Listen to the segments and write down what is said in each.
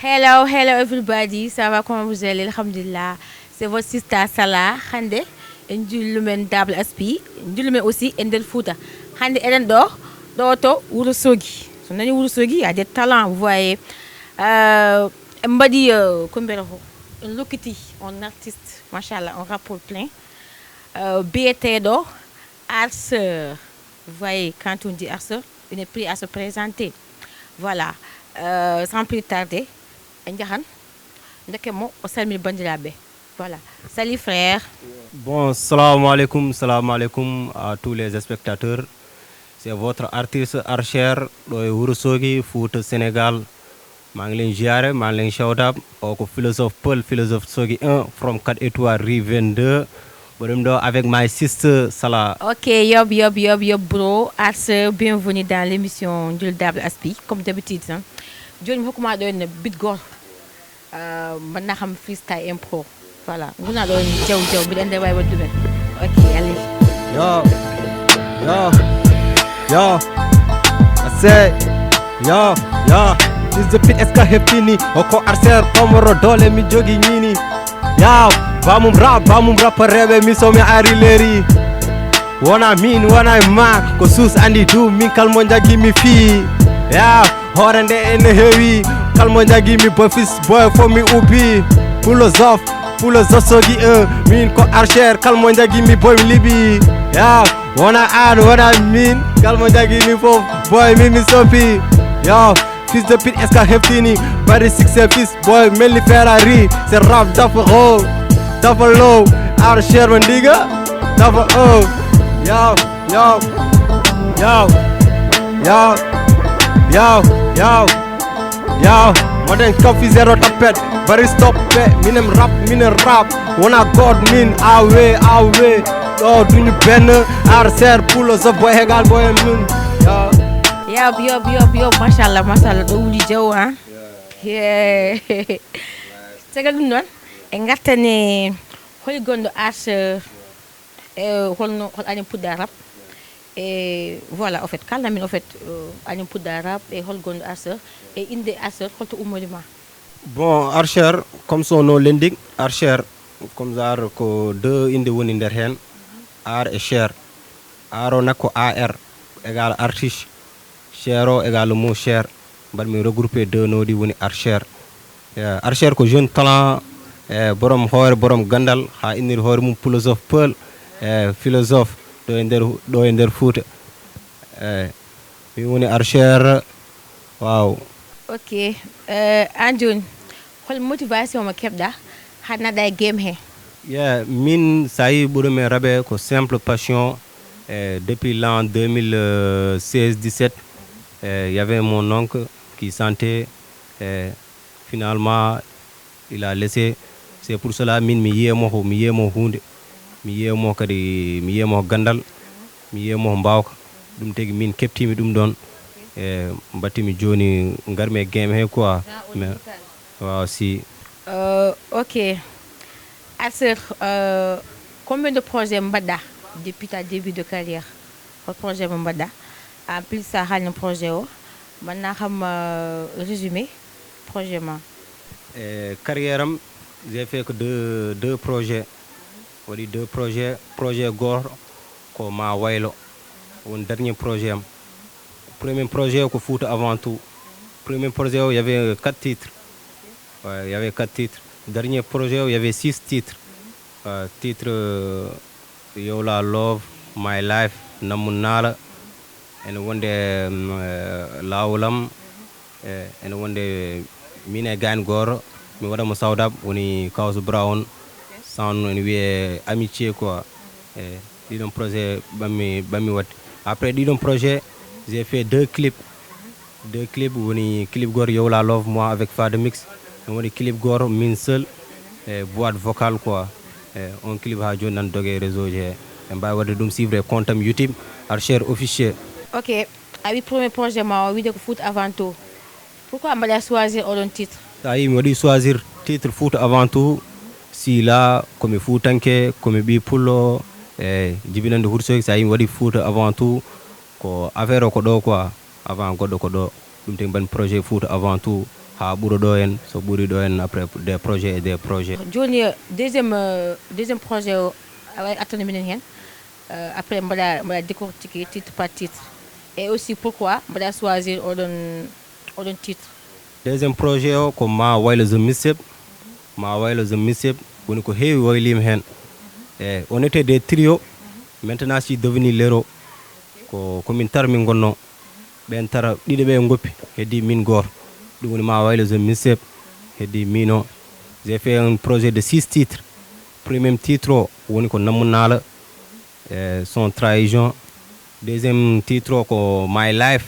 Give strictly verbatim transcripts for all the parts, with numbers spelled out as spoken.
Hello, hello everybody. Ça va, comment vous allez? Alhamdulillah. C'est votre sister Salah. Hande en jullumen Double S P. En jullumen aussi en nder Fouta. Hande eden do do to Wuro Sogi. So nani Wuro Sogi, il y a des talents, vous voyez. Euh, en mbaɗi euh, ko mbiyata ko en lokkiti on artiste, machallah, on rapport plein. Euh, biyeteeɗo Arthur. Vous voyez, quand on dit Arthur, il est prêt à se présenter. Voilà. Euh, sans plus tarder, en njahan ndokken mo o salmina banndiraaɓe. Voilà. Salut frère. Bon, salam alaikum, salam alaikum à tous les spectateurs. C'est votre artiste Archer, ɗo e Wuro Sogi, Fouta, Sénégal. Maa ngi leen ziare, maa ngi leen shout out. O ko philosophe Peul, philosophe Sogi un, from quatre étoiles, rue vingt-deux. Mboɗo ɗo avec my sister Salah. Ok, yob, yob, yob, yob, bro. Arthur, bienvenue dans l'émission Julde Double S P, comme d'habitude. Hein. Jooni mi hokkuma ɗo en bit goto. Uh, mbaɗna kam freestyle impro. Voilà. Nguna ɗo en jaw jaw, mbiɗa andi wawi waɗi ɗumen. Ok, allez. Yo, yo, yo. I say, yo, yo. Fils de pute, est-ce que heftini? O ko Archer, Komoro doole mi jogi ñini. Yo, bamum rap, bamum rap, rebe mi so mi ari leri. Wona min, wona e ma, ko sus andi du, min kal mo jagi mi fi. Yo, hoore nde ene heewi, kal mo jagi mi boy fils boy fo mi ubbi. Philosophe, philosophe Sogi un, min ko Archer, kal mo jagi mi boy mi libi. Yo, wona an, wona min, kal mo jagi mi fof, boy min mi soppi. Yo, fils de pute, est-ce que heftini? Bari succès fils, boy, mel ni Ferrari. C'est rap, dafa haut, dafa low, Archer mo ndiga, dafa haut. Yo, yo, yo, yo, yo, yo, yo. Moɗen kafi zéro tapet, bari stoppe, minem rap, minem rap. Wona god min, awe, awe. Ɗo duñu benn, Archer, philosophe, boy égal, boy min. Yo. Yob, yob, yob, yob, machallah, machallah, ɗo wuli jaw, hein. Yeah. Caggal ɗum noon, en gartani holi gonɗo Archer, e holno, hol anim puɗɗa rap. E voilà, au fait, kalna min, au fait, euh, anim puɗɗa rap, e hol gonɗo Archer, e inde Archer, holto ummori ma? Bon, Archer, comme son nom l'indique, Archer, comme genre ko deux inde woni nder hen, ar e cher. Ar o nak ko A R, égal artiste, cher o égal le mot cher. Mbaɗmi regroupé deux nom ɗi woni Archer. Eh, Archer ko jeune talent, eh, borom hoore, borom gandal, ha inniri hoore mum philosophe Peul, eh, philosophe ɗo e nder, ɗo e nder Fouta. Eh, min woni Archer, waaw. Ok. Euh, an jooni, hol motivation mo keɓɗa ha naɗa e game he? Yeah, min, sa yi ɓuurmi rabe ko simple passion. Eh, depuis l'an deux mille seize dix-sept, eh, il y avait mon oncle qui chantait. Eh, finalement, il a laissé. C'est pour cela, min, mi yiyemo ko, mi yiyemo hunde. Mi yiyemo kadi, mi yiyemo gandal. Mi yiyemo mbawka. Ɗum tagi min keɓtimi ɗum ɗon. E mbattimi jooni, ngarmi e game he quoi. Mais, waaw, si. Euh, ok. Archer, euh, combien de projets mbaɗɗa depuis ta début de carrière? Hol projet mo mbaɗɗa? En plus, sa haalni projet o, mbaɗna kam, euh, résumé projet ma? E carrière am, j'ai fait que deux, deux projets. Waɗi deux projets. Projet gooto ko Ma Waylo. Woni dernier projet am. Premier projet o ko Fouta avant tout. Premier projet o, il y avait quatre titres. Ouais, il y avait quatre titres. Dernier projet o, il y avait six titres. Euh, titre, euh, Yowla Love, My Life, Nammu Naala. Ene wonde, mm, eh, Laawol am. Eh, ene wonde min e gaañ gooto. Mi waɗa mo sawdab, woni Kawsu Brown. Sound ene wiyee Amitié quoi. Eh, ɗiɗon projet ɓammi, ɓammi waɗde. Après ɗiɗon projet, j'ai fait deux clips. Deux clips, woni clip gooto Yowla Love, moi avec Fada Mix. Mi waɗi clip gooto, min seul, e boîte vocale quoi. E on clip ha jooni nan doge réseau ji he. En mbaawi waɗde ɗum suivre e compte am YouTube, Archer Officiel. Ok, a wi premier projet ma o, wide ko Fouta avant tout. Pourquoi mbaɗa choisir oɗon titre? Sa yi mi waɗi choisir titre Fouta avant tout, sila komi Fuutanke, komi ɓi pullo, e jibinande Wuro Sogi, sa yi mi waɗi Fouta avant tout, ko affaire o ko ɗo quoi, avant goɗɗo ko ɗo. Ɗum tagi mbaɗmi projet Fouta avant tout, Ha ɓuura ɗo en, so ɓuuri ɗo en, après des projets et des projets. Jooni, euh, deuxième, euh, deuxième projet o, awa attana minen heen. Euh, après mbaɗa mbaɗa décortiquer titre par titre, et aussi pourquoi mbaɗa choisir oɗon oɗon titre? Deuxième projet o ko Ma Waylo the Mixtape. Ma Waylo the Mixtape woni ko heewi waylima heen. E on était des trio, maintenant si devenu lero. Ko komin tara min gonno. Ɓen tara ɗiɗo ɓe ngoppi, heddi min gooto. Ɗum woni Ma Waylo the Mixtape, heddi mino. J'ai fait un projet de six titres. Premier titre o woni ko Nammunala, e son trahison. Deuxième titre o ko My Life,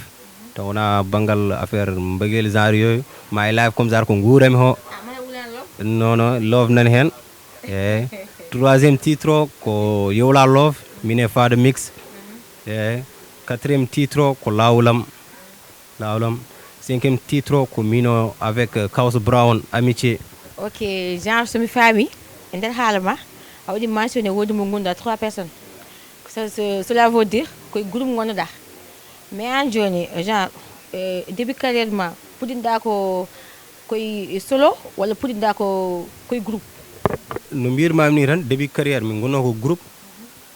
taw wona banngal affaire mbëggeel genre yooyu. My Life comme genre ko nguurami ho. Non, non, love nani heen. E troisième titre o ko Yewla Love, mine Fada Mix. E quatrième titre o ko Lawlam. Lawlam. Cinquième titre o ko mino avec, euh, Kaws Brown, Amitié. Ok, genre somi faami, e nder haala ma a waɗi mentionné woodi mo ngonduɗa trois personnes. So- so- cela veut dire koye groupe ngonnoɗa. Mais an jooni, genre, euh, début carrière ma puɗɗinɗa ko koye solo walla puɗɗinɗa ko koye groupe? No mbirmami ni tan, début carrière min gonno ko groupe.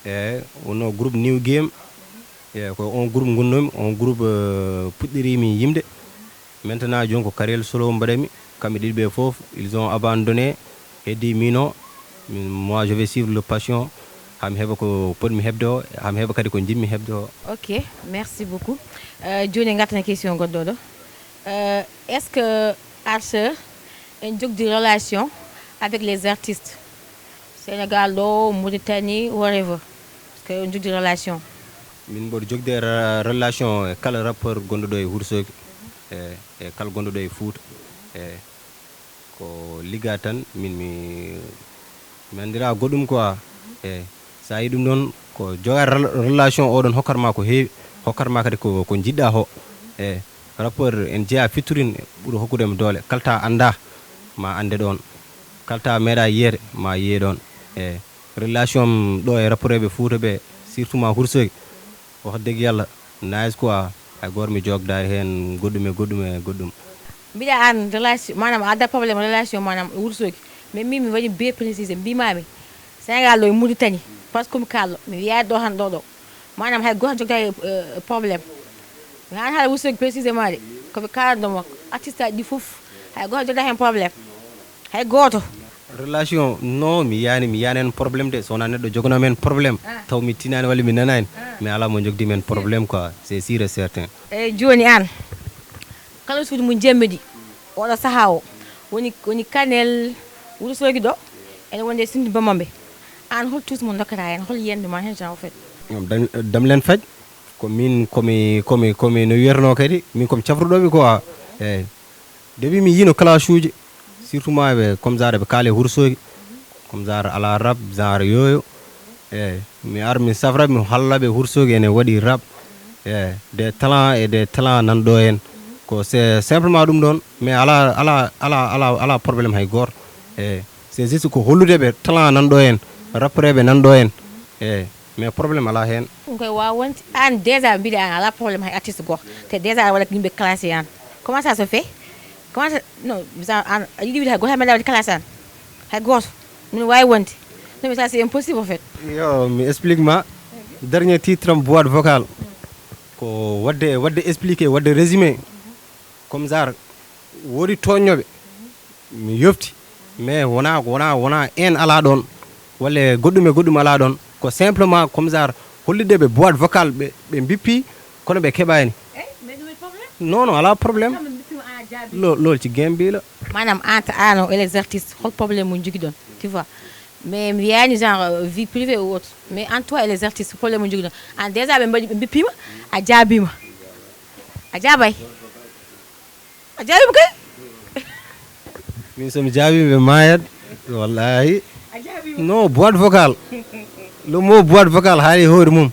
E wonno groupe New Game. E ko on groupe gonnomi, on groupe, euh, puɗɗirimi yimde. Maintenant jooni ko carrière solo mbaɗami. Kamɓe ɗiɗi ɓe fof, ils ont abandonné. Heddi mino. Moi je vais suivre le passion. Hami heɓa ko poɗmi heɓde o, hami heɓa kadi ko jiɗmi heɓde o. Ok, merci beaucoup. Euh, jooni en ngartan question goɗɗo ɗo. Euh, est ce que Archer en jogdi relation avec les artistes Sénégal ɗo, Mauritanie, whatever? Est ce que en jogdi relation? Min mboɗo jogde ra- relation e kala rappeur gonɗo ɗo e Wourossogui, e e kala gonɗo ɗo e Fouta. E ko ligga tan, min mi mi anndira goɗɗum quoi. E so a yi ɗum ɗon ko joga rel- relation oɗon hokkat ma ko heewi, hokkat ma kadi ko ko jiɗɗa ho. E rappeur en jeeya featuring ɓuri hokkudemi doole, kalta annda ma annde ɗon, kalta meeɗa yiyeede ma yiye ɗon. E relation am ɗo e rappeurɓe Fouta ɓe, surtout ma Wourossogui, wax dëgg yàlla, nice quoi. Hay goto mi jogdaani heen goɗɗum e goɗɗum e goɗɗum. Mbiɗa an relation maanaam a adda problème relation maanaam e Wourossogui. Mais min mi waɗi bien précisé mbimami Sénégal ɗo e Mauritanie, parce que komi kalɗo mi wiyaani ɗo tan ɗo ɗo. Maanaam hay goto jogdaani, euh, problème. Mi haani haala Wourossogui précisément de, komi kalanɗo mo artiste aji ɗi fof, hay goto jogda heen problème, hay goto. Relation, non, mi yaani mi yaani en problème de, so wona neɗɗo joganoma en problème, taw mi tinani walla mi nanani, mais ala mo jogdi men problème quoi, c'est sûr et certain. Eyyi, jooni an, kala suudu mo jemmiɗi oɗo saha o, woni woni Kanel, Wourossogui ɗo, ene wonde Sinthiou Bamambé, an hol tuus mo dokkata hen, hol yiyannde ma hen, genre, au fait? Dam- damlen faj, ko min komi komi komi no wiyatno kadi, min komi cafruɗoɓe quoi. Eyyi. Depuis mi yino classe uji, surtout ma ɓe comme genre ɓe kaale Wourossogui, comme genre ala rap, genre yooyo. Eyyi, mi ar mi safra mi halla ɓe Wourossogui ene waɗi rap. Eyyi, des talents et des talents nan ɗo hen. Ko c'est simplement ɗum ɗon, mais ala ala ala ala ala problème hay goto. Eyyi, c'est juste ko hollude ɓe talent nan ɗo hen, rappereɓe nan ɗo hen. Eyyi, mais problème ala hen. Ɗum koye wawa wonde. An déjà mbiɗa an ala problème hay artiste goto, te déjà aɗa waɗa yimɓe classé an. Comment ça se fait? Comment ça? Non, genre, an a yiɗi wiide hay goto hay meɗa waɗi classé an? Hay goto? Min wawi wonde. Non, mais ça c'est impossible en fait. Yo, mi explique ma. Dernier titre am boîte vocale, ko wadde wadde expliqué, wadde résumé. Comme genre woodi toññoɓe, mi yofti, mais wona wona wona en ala ɗon, walla goɗɗum e goɗɗum ala ɗon. Ko simplement comme genre hollitde ɓe boîte vocale, ɓe ɓe mbippi, kono ɓe keɓani. Non, non, ala problème. Lo- lool ci game bi la. Maanaam entre ano et les artistes, hol problème mo jogiɗon, tu vois? Mais mi wiyani genre, euh, vie privée ou autre, mais entre toi et les artistes, problème mo jogiɗon? An déjà ɓe mbaɗi ɓe mbippima, a jaabima? A jaabay? A jaabima kay. Min somi jaabi ɓe mayat. Wallahi. Non, boîte vocale. Le mot boîte vocale haali hoore mum.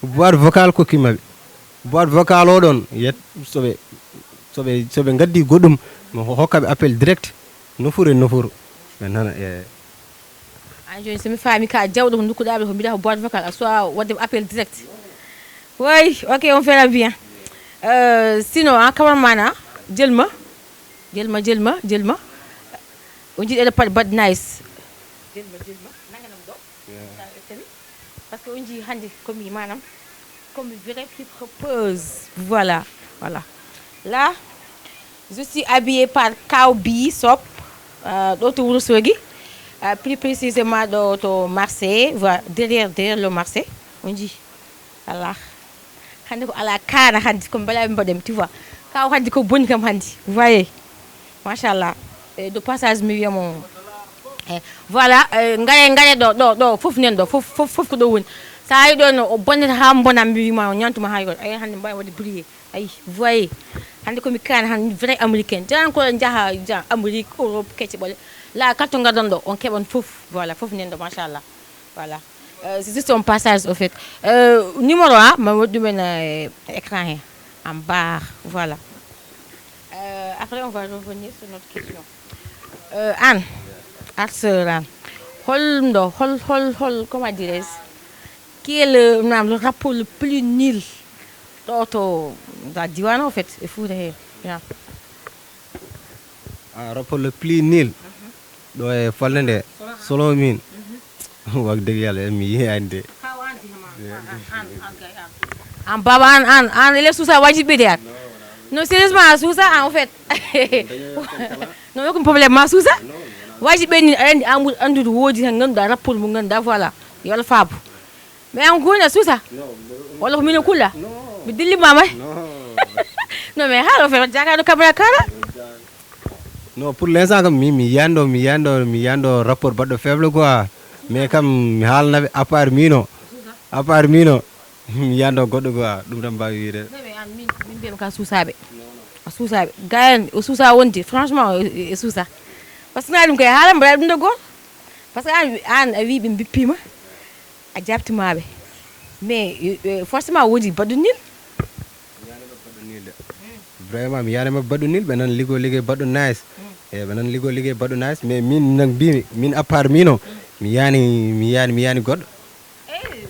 Boîte vocale ko kimaɓe. Boîte vocale o ɗon yet soɓe soɓe soɓe gaddi goɗɗum, mi hokkaɓe appel direct, nofuru e nofuru. Ɓe nana e. An jooni somi faami ka jawɗo ko ndukkuɗa ɓe ko mbiɗa ko boîte vocale, a soit waɗde appel direct. Oui, ok, on verra bien. Euh, sinon, an kamar mana, jelma. Jelma, jelma, jelma. On dit elle pas bad nice. Jelma, jelma. Nanganam do. Parce que on dit handi comme manam comme vrai qui propose. Voilà, voilà. Là, je suis habillée par Kaobi Sop. Euh, d'autres Wurosogi. Euh, plus précisément d'autres Marseille. Voilà, derrière, derrière le Marseille. On dit. Voilà. Hande ko ala kaana hande ko mbela ɓe mbaɗem, tu vois. Kaw hande ko boni kam hande, vous voyez. Machallah. E de passage mi wiyamo e voilà. Ngare ngare ɗo ɗo ɗo fof nen ɗo fof fof fof ko ɗo woni. Sa ari ɗo no o bonnata ha mbona mi wima o ñantuma hay goto. Ayi hande mbawi wadde brillé. Ayi, vous voyez. Hande komi kaana hande vrai américain, jan ko jaha jan Amérique, Europe, kecce ɓole. La carte ngadon ɗo on keɓan fof. Voilà, fof nen ɗo, machallah. Voilà. Euh, c'est juste un passage au fait. Euh, numéro un, ma waɗi ɗumen euh, écran he en bas, voilà. Euh, après on va revenir sur notre question. Euh, Anne, Arthur Anne, hol ɗo hol hol hol comment dirais-je, qui est le, non, le rapport le plus nul ɗo to da diwan au fait e Fouta he? Ah, rapport le plus nul ɗo e falde nde, selon min, wax dëgg yàlla mi yiyani de. An baba an an an ele suusa waji ɓeyde an. Non, sérieusement a suusa an au fait. Non, aucun problème, ma suusa. Waji ɓeyni aɗa andi an ɓuri andude woodi tan ganduɗa rapport mo ganduɗa, voilà. Yo Allah faabu. Mais an goni a suusa? Walla ko min e kulla? Mi dilli mama. Non, mais haala o fewa jagano caméra kala. Non, pour l'instant kam mi mi yando mi yando mi yando rapport baɗɗo faible quoi. Mais kam mi haalanaɓe à part mino, à part mino, mi yando goɗɗo quoi, ɗum tan mbawi wiide. Min mbiyam ka suusaɓe. A suusaɓe gayan o suusa wonde franchement e suusa. Parce que na ɗum kay haala mbaɗa ɗum de goto. Parce que an an a wi ɓe mbippima. A jaabtimaɓe. Mais euh, forcément woodi baɗɗo nil. Vraiment mi yaanima baɗɗo nil, ɓe nan ligo liggey baɗɗo nice. E ɓe nan ligo liggey baɗɗo nice, mais min nan mbimi min à part mino, mi yaani mi yaani mi yaani goɗɗo.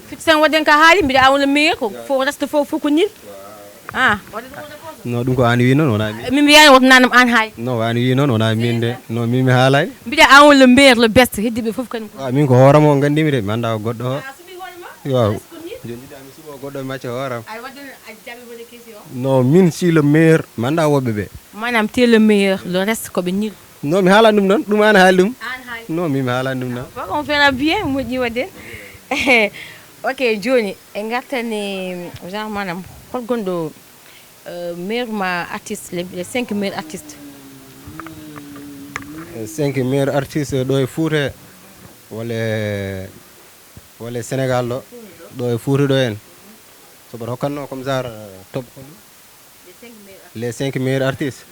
Fitu sen waɗen ka haali mbiɗa awla meilleur ko fof reste fof fof ko nil. Ah. No ɗum ko an wi noon wona min. Min mbiyani woto nanam an haali. No an wi noon wona min de, no min mi haalani. Mbiɗa an le meilleur le best heddiɓe fof kañum ko. Ah, min ko hoorama o gandimi de mi anda ko goɗɗo o. Waaw. Joni jiɗa mi suɓo goɗɗo mi acca hooram. Ay wadde a jaɓi woni question. No min si le meilleur mi anda woɓɓe ɓe. Manam te le meilleur le reste ko ɓe nil. No mi haalani ɗum noon, ɗum an haali ɗum. An haali. No min mi haalani ɗum noon. Bon, on verra bien moƴƴi wadde. Ok, joni e gartani genre manam hol gonɗo euh, meilleur ma artiste, les, les cinq meilleurs artistes. Eh, cinq meilleurs artistes ɗo e Fouta walla walla e Sénégal ɗo, ɗo e Fouta ɗo en. Soɓoto hokkatno comme genre euh, top les cinq meilleurs artistes.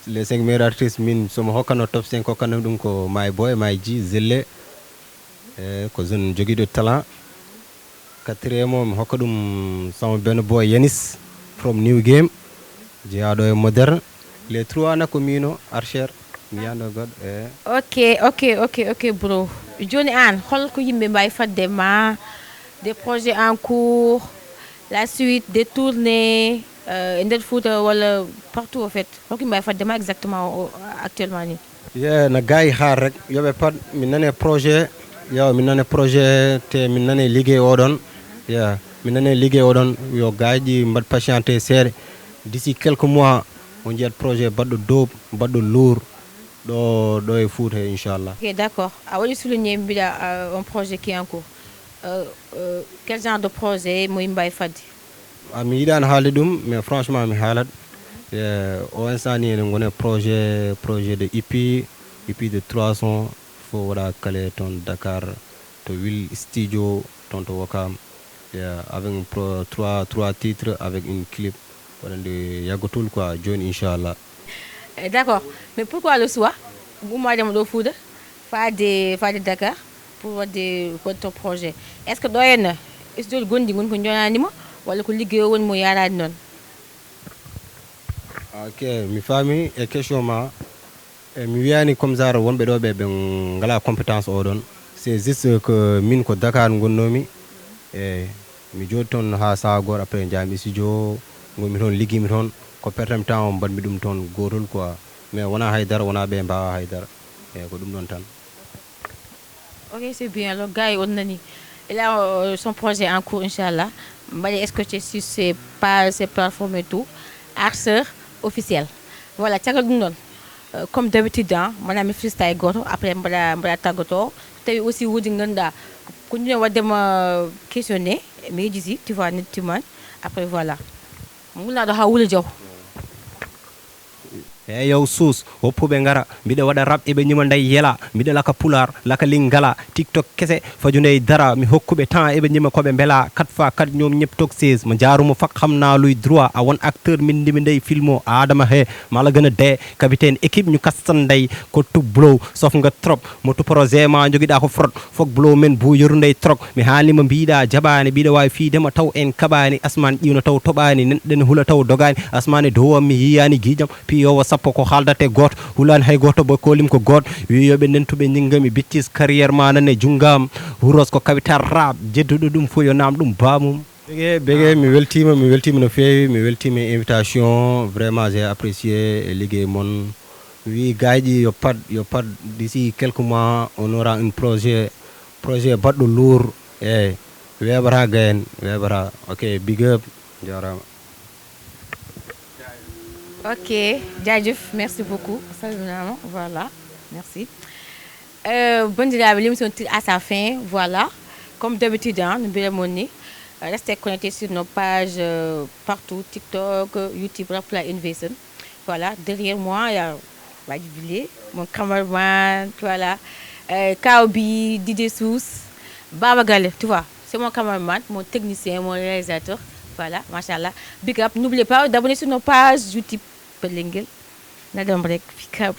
Les cinq meilleurs artistes min somo hokkano top cinq hokkano ɗum ko My Boy, My G, Zelle. E ko jeune jogiiɗo talent. Quatrième o mi hokka ɗum sama benn boy Yanis from New Game, jeyaɗo e Moderne. Les trois nak ko mino Archer, mi yando goɗɗo e. Ok, ok, ok, ok bro. Joni an hol ko yimɓe mbawi fadde ma, des projets en cours, la suite, des tournées euh, e nder Fouta walla partout au fait? Hol ko yimɓe mbawi fadde ma exactement actuellement ni? Ye na gay har rek yoɓe pat mi nane projet. Yaw mi nane projet te mi nane liggey oɗon. Ya mi nane liggey oɗon yo gayɗi mbaɗ patienté seeɗa. D'ici quelques mois on jiyat projet baɗɗo doob, baɗɗo lour, ɗo ɗo e Fouta he inchallah. Ok, d'accord, a waɗi souligné mbiɗa euh, un projet qui est en cours. Euh, euh, quel genre de projet mo yimɓe mbawi fadde? Ah, mi yiɗani haalde ɗum mais franchement mi haalat. Eh, o instant ni eɗen goni e projet projet de ep, ep de trois cents. Fof waɗa kale toon Dakar, to Will Studio toon to Wokam. Yeah, avec un pro, trois, trois titres avec une clip waɗande yaggotul quoi joni inchallah. Eh, d'accord, mais pourquoi le choix ummadema ɗo Fouta faade faade Dakar pour waɗde waɗde ton projet? Est ce que ɗo henna studio gonɗi gon ko jonanima walla ko liggey o woni mo yarani noon? Ok, mi faami e question ma. E mi wiyani comme genre wonɓe ɗo ɓe ɓe ngala compétence oɗon. C'est juste que min ko Dakar gonnomi. E mi jooɗi toon ha saaha goto après jami studio. Ngonmi toon, liggimi toon, ko pertam temps o mbaɗmi ɗum toon gootol quoi. Mais wonaa hay dara, wonaa ɓe mbaawaa hay dara. Eeyi, ko ɗum ɗoon tan. Ok, c'est bien. Alors, gars, on a dit, il a euh, son projet en cours, Inch'Allah. Mbaɗe scotché sur ses pages, ses plateformes et tout. Artseur officiel. Voilà, caggal ɗum ɗoon. Euh, comme d'habitude, hein, maanaam mi freestyle gooto, après mbaɗa mbaɗa tàggatoo. Tawi aussi woodi ngannduɗaa ko ñu waɗde ma questionné, mi yejjiti, tu vois, nettuman. Après, voilà. Ngulnaaɗo haa wula jaw. Eyow suus, woppuɓe ngara, mbiɗa waɗa rap eɓe ñima nday yela, mbiɗa laka pulaar, laka lingala, tiktok kese, faju nday dara, mi hokkuɓe temps eɓe ñima koɓe mbela, quatre fois quatre ñoom ñëpp toog seize, ma jaarumo fak xam naa luy droit, a won acteur min ndimi nday filmo, adama he, mala gën a dee, capitaine équipe ñu kastan nday, ko tub blow, sof nga trop, mo tu projet ma jogiɗa ko frot, fok blow men bu yoru nday trok, mi haalnima mbiɗa jaɓani, mbiɗa wawi fiidema taw en kaɓani, asman ƴiwna taw toɓani, nenɗen hula taw dogani, asmane dowam mi yiyani giijam, piyowo sappo ko haaldate gooto, hulani hay gooto bo kolim ko gooto, wiyoɓe nentuɓe ñinngami bittis carrière ma nane junngam, huros ko kawital rap, jedduɗo ɗum fof yo nam ɗum bamum. Bege bege mi weltima, mi weltima no feewi, mi weltima e invitation, vraiment j'ai apprécié e liggey mon. Mi wi gayɗi yo pat yo pat d'ici quelques mois on aura un projet, projet baɗɗo lourd. Eyyi, weeɓata gayen, weeɓata. Ok, big up. Jarama. Ok, jaajëf, merci beaucoup. Salminama, voilà, merci. Euh, banndiraaɓe, l'émission tire à sa fin, voilà. Comme d'habitude, hein, no mbiɗen mon ni, restez connectés sur nos pages euh, partout, TikTok, YouTube, Rap Pulaar Innovation. Voilà, derrière moi, il y a Wadjibile, mon cameraman, voilà. Euh, Kaobi, D J Sous, Baba Gale, tu vois. C'est mon cameraman, mon technicien, mon réalisateur. Voilà, machallah. Big up. N'oubliez pas d'abonner sur nos pages YouTube. Pelengel. Nadam rek, big up.